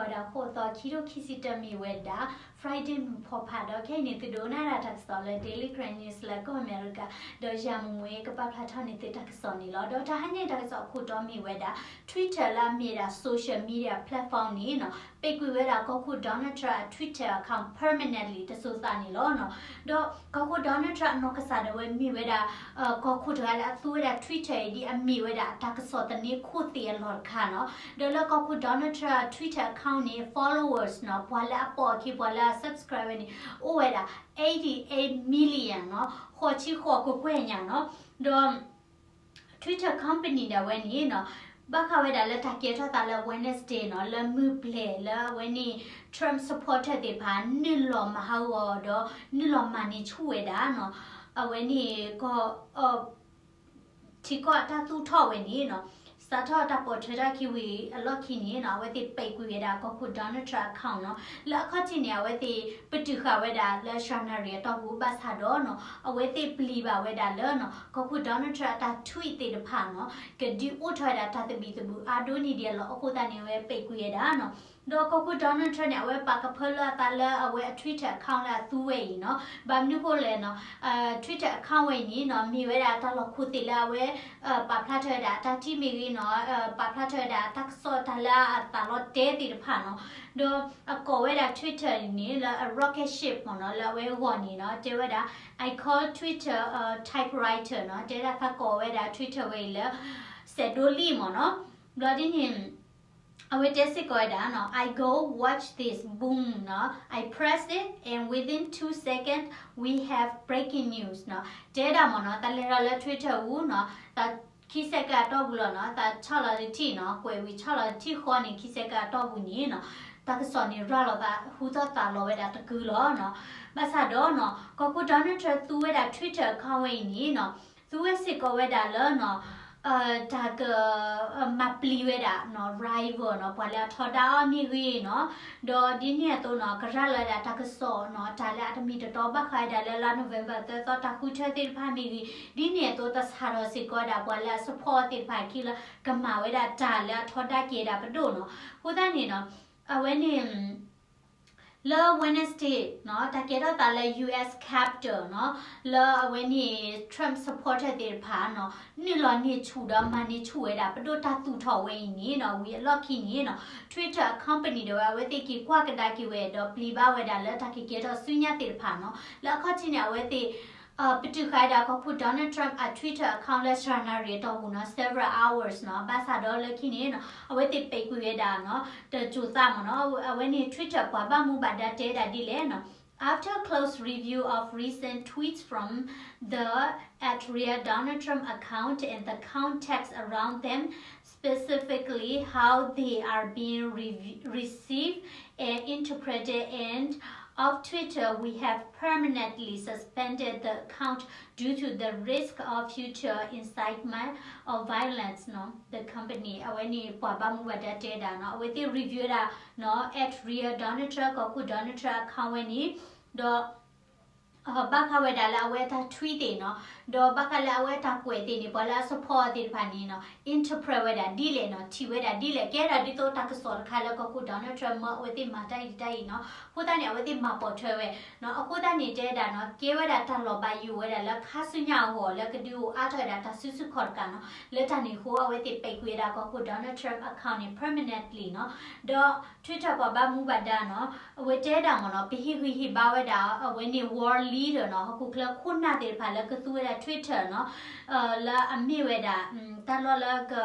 ဝဲဒၣ်ဃိးသီ ခံကထိခံဆံတၢ မ့ၢ်ဝဲဒၣ် Friday မုၢ်ဖီဖး ဒီးခဲအံၤန့ၣ် သုဒိးနၣ်ရၤတၢ်ကစီၣ်လၢ Daily Karen News လၢကီၢ်အမဲရကၤ, ဒီးယၤမူမူ ကပာ်ဖျါထီၣ်န့ၢ်သုတၢ်ကစီၣ်န့ၣ်လီၤ. ဒီးတဟါညါတၢ်ကစီၣ်အခိၣ်တီမ့ၢ်ဝဲဒၣ် Twitter လၢအမ့ၢ်ဒၣ် social media platform န့ၣ်နီၤ ပိတ်ကွံာ်ဝဲဒၣ်ကီၢ်ခိၣ် Donald Trump အ Twitter account permanently တစိၤသးန့ၣ်လီၤနီၤ. ဒီးကီၢ်ခိၣ် Donald Trump အနီၢ်ကစၢ်ဒၣ်ဝဲမ့ၢ်ဝဲဒၣ် ကီၢ်ခိၣ်တဂၤလၢအသူဝဲဒၣ် Twitter အံၤ ဒ်အမ့ၢ်ဝဲဒၣ်အတၢ်ကစီၣ်သန့ခိၣ်သ့ၣ်အလီၢ်တခါနီၤ. ဒီးလၢကီၢ်ခိၣ် Donald Trump Twitter account န့ၣ် followers နီၤ ပှၤလၢအပိာ်အခံ ပှၤလၢအ subscribe ဝဲန့ၣ် အိၣ်ဝဲဒၣ် eighty-eight million နီၤ ဃိးဆံဃိးကကွဲၢ်ညါနီၤ. ဒီး Twitter company ဒၣ်ဝဲန့ၣ်နီၤ ဘၣ်ဃးဝဲဒၣ်လၢတၢ်ကဲထီၣ်သးလၢ Wednesday နီၤ လၢမုၢ်ပျဲၤလၢအဝဲန့ၣ် Trump supporter သ့ၣ်တဖၣ် နုာ်လီၤမၤဟးဂီၤဒီး နုာ်လီၤမၤန့ၢ်ဆူၣ်ဝဲဒၣ်နီၤ အဝဲန့ၣ်ကီၢ် ထံကီၢ်အတၢ်သူၣ်ထီၣ်ဝဲန့ၣ်နီၤ စးထီၣ်တၢ်ပိာ်ထွဲထီၣ်ခံဝံၤအလီၢ်ခံန့ၣ်နီၤ အဝဲသ့ၣ်ပိတ်ကွံာ်ဝဲဒၣ်ကီၢ်ခိၣ် Donald Trump account နီၤ. လၢအခီၣ်ထံးန့ၣ် အဝဲသ့ၣ်ပတုာ်ဃာ်ဝဲဒၣ်လၢ January အတီၢ်ပူၤ ဘၣ်ဆၣ်ဒီးနီၤ အဝဲသ့ၣ်ပျံၤဘၣ်ဝဲဒၣ်လၢနီၤ ကီၢ်ခိၣ် Donald Trump အတၢ် tweet သ့ၣ်တဖၣ်နီၤ ကဒုးအိၣ်ထီၣ်ဝဲဒၣ်တၢ်သဘံၣ်သဘုၣ်အါဒိၣ်န့ၢ်ဒံးအလီၢ်အဃိသတးန့ၣ် အဝဲပိတ်ကွံာ်ဝဲဒၣ်နီၤ. ဒီးကီၢ်ခိၣ် Donald Trump န့ၣ် အဝဲပာ်ကဖၢလၢအသးလၢအဝဲအ Twitter account လၢအသူဝဲအံၤနီၤ ဘၣ်မနုၤဃိလဲၣ်နီၤ Twitter account ဝဲအံၤန့ၣ်နီၤ မ့ၢ်ဝဲဒၣ်တၢ်လီၢ်ခိၣ်သ့ၣ်လၢအဝဲ ပာ်ဖျါထီၣ်ဝဲဒၣ်အတၢ်ထံၣ်မ့ၢ်ဂ့ၤနီၤ ပာ်ဖျါထီၣ်ဝဲဒၣ်တၢ်ကစီၣ်တၢ်လၢအသးလီၤတဲသ့ၣ်တဖၣ်နီၤ. ဒီးအကိးဝဲဒၣ် Twitter န့ၣ်လၢအ rocket ship မ့ၢ်နီၤ လၢအဝဲအဂီၢ်န့ၣ်နီၤ တဲဝဲဒၣ် I call Twitter a typewriter နီၤ တဲဒၣ်သးကိးဝဲဒၣ် Twitter ဝဲအံၤလၢ စဲးဒိလံမ့ၢ်နီၤ. ဘျီဒ်န့ၣ် အဝဲတဲစ့ၢ်ကီးဝဲဒၣ်နီၤ I go watch this, boom နီၤ I press it and within two seconds we have breaking news နီၤ. တဲဒၣ်မ့ၢ်နီၤ သးလဲၤဒီးလၢ Twitter ပူၤနီၤ သးခံ second အတီၢ်ပူၤလီၤနီၤ သးဆီၣ်လီၤတထံၣ်နီၤ ကွဲးဝံၤဆီၣ်လီၤတထံၣ်ဃီန့ၣ် ခံ second အတီၢ်ပူၤန့ၣ်နီၤ တၢ်ကစီၣ်န့ၣ်ရၤလီၤသးဟူထီၣ်သးလီၤဝဲဒၣ်တကုာ်လီၤနီၤ. ဘၣ်ဆၣ်ဒီးနီၤ ကီၢ်ခိၣ် Donald Trump သူဝဲဒၣ် Twitter account ဝဲအံၤန့ၣ်နီၤ သူဝဲစ့ၢ်ကီးဝဲဒၣ်လၢနီၤ တၢ်က မၤပျံၤဝဲဒၣ်နီၤ rival နီၤ ပှၤလၢအထီဒါအီၤမ့ၢ်ဂ့ၤနီၤ ဒီးဒ်န့ၣ်အသိးနီၤ ကရၤလီၤဝဲဒၣ်တၢ်ကစီၣ်နီၤ တၢ်လၢအတမ့ၢ်တတီဘၣ်ဃးဝဲဒၣ်လၢလါ November သၢသီတၢ်ဃုထၢသ့ၣ်တဖၣ်မ့ၢ်ဂ့ၤ ဒ်န့ၣ်အသိးတၢ်ဆါထီၣ်စ့ၢ်ကီးဝဲဒၣ်ပှၤလၢအ support သ့ၣ်တဖၣ်အခံလၢ ကမၤဝဲဒၣ်တၢ်လၢအထီဒါက့ၤဝဲဒၣ်ပဒိၣ်နီၤ. အဃိသတးန့ၣ်နီၤ အဝဲန့ၣ် လၢ Wednesday နီၤ တၢ်ကဲထီၣ်သးလၢ U S Capitol နီၤ လၢအဝဲန့ၣ် Trump supporter သ့ၣ်တဖၣ်နီၤ နုာ်လီၤန့ၢ်ဆူၣ်ဒီးမၤန့ၢ်ဆူၣ်ဝဲဒၣ် ပဒိၣ်တၢ်သူၣ်ထီၣ်ဝဲအံၤန့ၣ်နီၤ ဝံၤအလီၢ်ခံန့ၣ်နီၤ Twitter company ဒၣ်ဝဲ အဝဲသ့ၣ်က့ၤကွၢ်ကဒါက့ၤဝဲ ဒီးပျံၤဘၣ်ဝဲဒၣ်လၢတၢ်ကကဲထီၣ်ဆူညါသ့ၣ်တဖၣ်နီၤ လၢအခီၣ်ထံးန့ၣ် အဝဲသ့ၣ် ပတုာ်ဃာ်ဝဲဒၣ်ကီၢ်ခိၣ် Donald Trump အ Twitter account လၢ January အတီၢ်ပူၤနီၤ several hours နီၤ ဘၣ်ဆၣ်ဒီးလၢခံန့ၣ်နီၤ အဝဲသ့ၣ်ပိတ်ကွံာ်ဝဲဒၣ်နီၤ တစိၤသးမ့ၢ်နီၤ အဝဲန့ၣ် Twitter ပှၤဘၣ်မူဘၣ်ဒါတဲဒၣ်ဒ်လဲၣ်နီၤ After close review of recent tweets from the at real Donald Trump account and the context around them, specifically how they are being rev- received and interpreted and of Twitter, we have permanently suspended the account due to the risk of future incitement of violence နီၤ the company အဝဲန့ၣ်ပှၤဘၣ်မူဘၣ်ဒါတဲဒၣ်နီၤ အဝဲသ့ၣ် review ဒၣ်နီၤ at real Donald Trump ကီၢ်ခိၣ် Donald Trump account ဝဲန့ၣ် ဒီး ဘၣ်ဃးဝဲဒၣ်လၢအဝဲအတၢ် tweet သ့ၣ်နီၤ ဒီးဘၣ်ဃးလၢအဝဲအတၢ်ကွဲးသ့ၣ်န့ၣ် ပှၤလၢအ support သ့ၣ်တဖၣ်န့ၣ်နီၤ interpret ဝဲဒၣ်ဒ်လဲၣ်နီၤ ထံၣ်ဝဲဒၣ်ဒ်လဲၣ် ကဲဒၣ်ဒ်သိးတၢ်ကစီၣ်တခါလၢကီၢ်ခိၣ် Donald Trump မၢအဝဲသ့ၣ်မၤတၢ်အံၤတၢ်အံၤနီၤ အဃိသတးန့ၣ် အဝဲသ့ၣ်မၤပိာ်ထွဲဝဲနီၤ အဃိသတးန့ၣ်တဲဒၣ်နီၤ ကဲဝဲဒၣ်တၢ်လီၤဘၣ်ယိၣ်ဝဲဒၣ်လၢခါဆူညါအဂီၢ် လၢကဒုးအိၣ်အါထီၣ်ဝဲဒၣ်တၢ်စုဆူၣ်ခီၣ်တကးနီၤ လၢတၢ်န့ၣ်အဃိ အဝဲသ့ၣ်ပိတ်ကွံာ်ဝဲဒၣ်ကီၢ်ခိၣ် Donald Trump account န့ၣ် permanently နီၤ ဒီး Twitter ပှၤဘၣ်မူဘၣ်ဒါနီၤ အဝဲတဲဒၣ်မ့ၢ်နီၤ ပဟ့ၣ်ဂံၢ်ဟ့ၣ်ဘါဝဲဒၣ် အဝဲန့ၣ် world leader နီၤ ဟီၣ်ခိၣ်ချၢခိၣ်နၢ်သ့ၣ်တဖၣ်လၢကသူဝဲဒၣ် Twitter နီၤ လၢအမ့ၢ်ဝဲဒၣ် တၢ်လီၢ်လၢက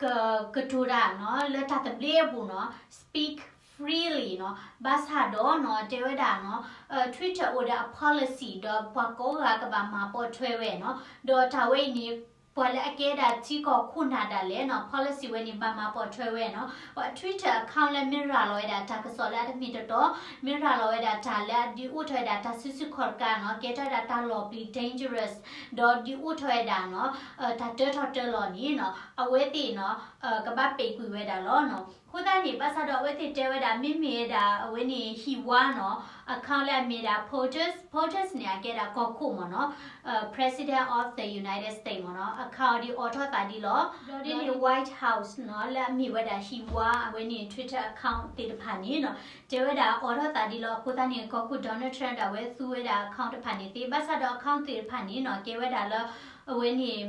က ကတိၤတၢ်နီၤ လၢတၢ်သဘျ့အပူၤနီၤ speak freely နီၤ ဘၣ်ဆၣ်ဒီးနီၤ တဲဝဲဒၣ်နီၤ Twitter အိၣ်ဒီးအ policy ဒီးပှၤကိးဂၤကဘၣ်မၤပိာ်ထွဲဝဲနီၤ ဒီးတၢ်ဝဲအံၤန့ၣ် ပှၤလၢအကဲဒၣ်ထံကီၢ်ခိၣ်နၢ်ဒၣ်လဲာ်နီၤ policy ဝဲန့ၣ် ဘၣ်မၤပိာ်ထွဲဝဲနီၤ ပှၤ Twitter account လၢမ့ၢ်ရၤလီၤဝဲဒၣ်တၢ်ကစီၣ်လၢအတမ့ၢ်တတီ မ့ၢ်ရၤလီၤဝဲဒၣ်တၢ်လၢအဒုးအိၣ်ထီၣ်ဝဲဒၣ်တၢ်စုဆူၣ်ခီၣ်တကးနီၤ ကဲထီၣ်ဝဲဒၣ်တၢ်လီၤပျံၤ dangerous ဒီးဒုးအိၣ်ထီၣ်ဝဲဒၣ်နီၤ တၢ်တၢထီၣ်တၢလီၤန့ၣ်နီၤ အဝဲသ့ၣ်နီၤ ကဘၣ်ပိတ်ကွံာ်ဝဲဒၣ်လီၤနီၤ အဃိသတးန့ၣ် ဘၣ်ဆၣ်ဒီးအဝဲသ့ၣ်တဲဝဲဒၣ် မ့မ့ၢ်ဝဲဒၣ် အဝဲန့ၣ်ဟံၣ်ဝါနီၤ account လၢအမ့ၢ်ဒၣ် POTUS, POTUS န့ၣ် အကဲဒၣ်ကီၢ်ခိၣ်မ့ၢ်နီၤ, President of the United States မ့ၢ်နီၤ, account ဒ်အိးထီၣ်သးဒ်လီၤ. ဒီးဒ်န့ၣ် White House နီၤ လၢအမ့ၢ်ဝဲဒၣ်ဟံၣ်ဝါအဝဲန့ၣ် Twitter account သ့ၣ်တဖၣ်န့ၣ်နီၤ, တဲဝဲဒၣ်အိးထီၣ်သးဒ်လီၤ. အဃိသတးန့ၣ် ကီၢ်ခိၣ် Donald Trump ဒၣ်ဝဲသူဝဲဒၣ် account တဖၣ်န့ၣ်သ့, ဘၣ်ဆၣ်ဒီး account သ့ၣ်တဖၣ်န့ၣ်နီၤ ကဲဝဲဒၣ်လၢ အဝဲန့ၣ်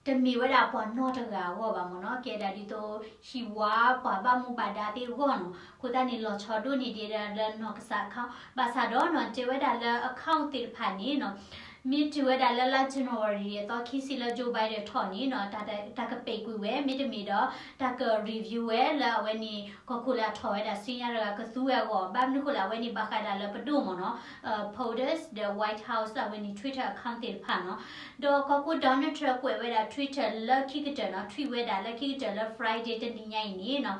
တမ့ၢ်ဝဲဒၣ်ပှၤနီတဂၤအဂီၢ်ဘၣ်မ့ၢ်နီၤ, ကဲဒၣ်ဒ်သိး ဟံၣ်ဝါပှၤဘၣ်မူဘၣ်ဒါသ့ၣ်အဂီၢ်နီၤ. အဃိသတးန့ၣ် လီၤဆီဒိၣ်န့ၢ်ဒံးဒၣ်လၢနီၢ်ကစၢ် account ဘၣ်ဆၣ်ဒီးနီၤ တဲဝဲဒၣ်လၢ account သ့ၣ်တဖၣ်န့ၣ်နီၤ မ့ၢ်တုၤဝဲဒၣ်လၢလါ January အသီခံဆံလၢ Joe Biden ထီၣ်န့ၣ်နီၤ တၢ်ကပာ်ကွံာ်ဝဲ မ့တမ့ၢ်ဒီး တၢ်က review ဝဲလၢအဝဲန့ၣ် ကီၢ်ခိၣ်လၢအထီၣ်ဝဲဒၣ်ဆူညါတဂၤကသူဝဲအဂီၢ်, ဘၣ်မနုၤဃိလၢအဝဲန့ၣ်ဘၣ်ဃးဒၣ်လၢပဒိၣ်မ့ၢ်နီၤ POTUS ဒီး White House အဝဲန့ၣ် Twitter account သ့ၣ်တဖၣ်နီၤ. ဒီးကီၢ်ခိၣ် Donald Trump ကွဲးဝဲဒၣ် Twitter လၢခံကတၢၢ်နီၤ, tweet ဝဲဒၣ်လၢခံကတၢၢ်လၢ Friday တနံၤညါအံၤန့ၣ်နီၤ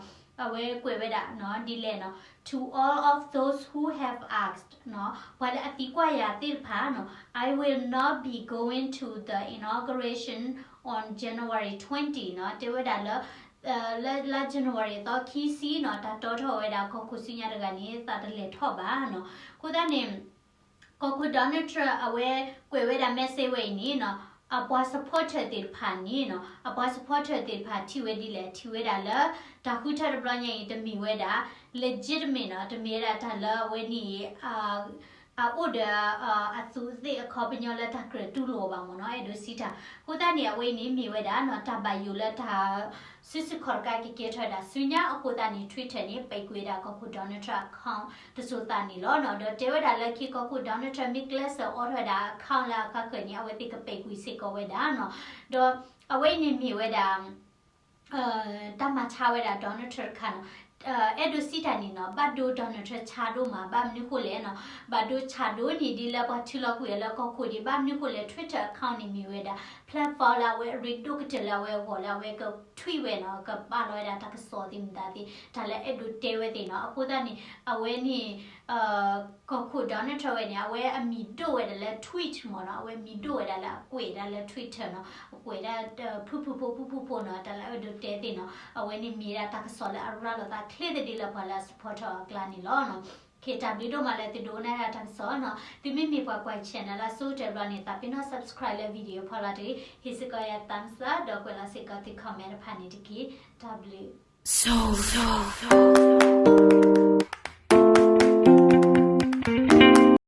အဝဲကွဲးဝဲဒၣ်နီၤ ဒ်လဲၣ်နီၤ, To all of those who have asked နီၤ, ပှၤလၢအသံကွၢ်ယၤသ့ၣ်တဖၣ်နီၤ I will not be going to the inauguration on January twenty နီၤ, တဲဝဲဒၣ်လၢ လၢ လါ January အသီခံဆံနီၤ တၢ်တီထီၣ်ဝဲဒၣ်ကီၢ်ခိၣ်ဆူညါတဂၤန့ၣ် သးတလဲၤထီၣ်ဘၣ်နီၤ. အဃိသတးန့ၣ် ကီၢ်ခိၣ် Donald Trump အဝဲကွဲးဝဲဒၣ် message ဝဲအံၤန့ၣ်နီၤ အပှၤ supporter သ့ၣ်တဖၣ်န့ၣ်နီၤ အပှၤ supporter သ့ၣ်တဖၣ်ထံၣ်ဝဲဒ်လဲၣ်, ထံၣ်ဝဲဒၣ်လၢ တၢ်ဃုထၢတဘျီညါအံၤ တမ့ၢ်ဝဲဒၣ် legitimate နီၤ, တမ့ၢ်ဝဲဒၣ်တၢ်လၢအဝဲန့ၣ် အအိၣ်ဒီး အသူးအသ့ၣ်အခီပညီလၢတၢ်ကြၢးတူၢ်လိာ်ဘၣ်မ့ၢ်နီၤ, အဲၣ်ဒိးစံးတၢ်. အဃိသတးန့ၣ် အဝဲအံၤန့ၣ်မ့ၢ်ဝဲဒၣ်နီၤ တၢ်ဘၣ်ယိၣ်လၢတၢ် စုဆူၣ်ခီၣ်တကးကကဲထီၣ်ဝဲဒၣ်ဆူညါ, အဃိသတးန့ၣ် Twitter န့ၣ် ပာ်ကွံာ်ဝဲဒၣ်ကီၢ်ခိၣ် Donald Trump account တစိၤသးန့ၣ်လီၤနီၤ. ဒီးတဲဝဲဒၣ်လၢခံကီၢ်ခိၣ် Donald Trump မ့ၢ်ကျဲးစၢးအိးထီၣ်ဝဲဒၣ် account လၢအကါဃၢၤန့ၣ် အဝဲသ့ၣ်ကပာ်ကွံာ်စ့ၢ်ကီးဝဲဒၣ်နီၤ. ဒီးအဝဲအံၤန့ၣ်မ့ၢ်ဝဲဒၣ် တၢ်မၤဆါဝဲဒၣ် Donald Trump တခါနီၤ. အဲၣ်ဒိးစံးတၢ်န့ၣ်နီၤ ဘၣ်ဒိ Donald Trump ဆါဒိၣ်မး ဘၣ်မနုၤဃိလဲၣ်နီၤ, ဘၣ်ဒိဆါဒိၣ်န့ၢ်ဒ်လၢပှၤထုးလီၤကွံာ်အီၤလၢကီၢ်ခိၣ်ဒံး, ဘၣ်မနုၤဃိလဲၣ် Twitter account န့ၣ်မ့ၢ်ဝဲဒၣ် platform လၢအဝဲအရ့ဒိၣ်ကတၢၢ်လၢအဝဲအဂီၢ်လၢအဝဲက tweet ဝဲနီၤ, ကပာ်လီၤဝဲဒၣ်တၢ်ကစီၣ်သ့ၣ်မတၤသ့ၣ် တၢ်လၢအဲၣ်ဒိးတဲဝဲသ့ၣ်နီၤ. အဃိသတးန့ၣ် အဝဲန့ၣ် ကီၢ်ခိၣ် Donald Trump ဝဲန့ၣ် အဝဲအမံၤဒိၣ်ဝဲဒၣ်လၢ tweet မ့ၢ်နီၤ, အဝဲမံၤဒိၣ်ဝဲဒၣ်လၢအကွဲးဒၣ်လၢ Twitter နီၤ, အကွဲးဒၣ် ဖုၣ်ဖုၣ်ဖိ ဖုၣ်ဖုၣ်ဖိနီၤ, တၢ်လၢအဲၣ်ဒိးတဲသ့ၣ်နီၤ, အဝဲန့ၣ်မ့ၢ်ဒၣ်တၢ်ကစီၣ်လၢအရၤလီၤသးချ့သဒံးလၢပှၤလၢအ support အီၤအကျါန့ၣ်လီၤ. တၢ်ဘျုးဒိၣ်မးလၢသုဒိကနၣ်တၢ်ကစီၣ်နီၤ, သုမ့မ့ၢ်ပှၤကွၢ် channel လၢအဆိကတၢၢ်တဘျီန့ၣ် သးပ့ၤနီၣ် subscribe လၢ video ဖီလာ်တဂ့ၤ, ဟ့ၣ်စ့ၢ်ကီးယၤ thumbs up ဒီးကွဲးလီၤစ့ၢ်ကီးသု comment တဖၣ်န့ၣ်တက့ၢ်. တၢ်ဘျုး